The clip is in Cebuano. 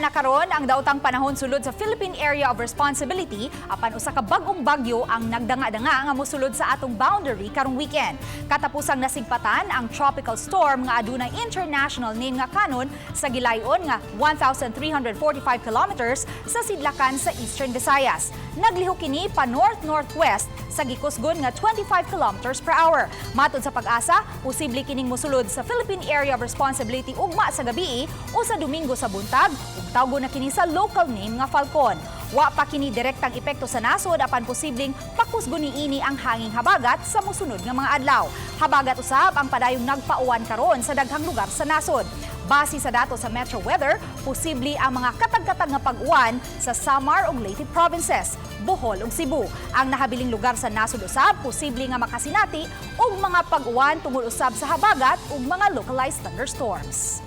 na karon ang daotang panahon sulod sa Philippine Area of Responsibility, apan usa ka bag-ong bagyo ang nagdanga-danga nga mosulod sa atong boundary karong weekend. Katapusang nasigpatan ang tropical storm nga adunay international name nga Khanun sa gilayon nga 1,345 kilometers sa sidlakan sa Eastern Visayas. Naglihok kini pa north-northwest sa gikusgon nga 25 kilometers per hour. Matod sa PAGASA, posible kining mosulod sa Philippine Area of Responsibility ugma sa gabi o sa Domingo sa buntag ug tawgon na kini sa local name nga Falcon. Wa pa kini direktang epekto sa nasod, apan posibleng pakusgon niini ang hanging habagat sa mosunod nga mga adlaw. Habagat usab ang padayong nagpauwan karon sa daghang lugar sa nasod. Base sa datos sa Metro Weather, posible ang mga katag-katag nga pag-uwan sa Samar ug Leyte provinces, Bohol ug Cebu. Ang nahabiling lugar sa nasod usab posible nga makasinati og mga pag-uwan tungod usab sa habagat ug mga localized thunderstorms.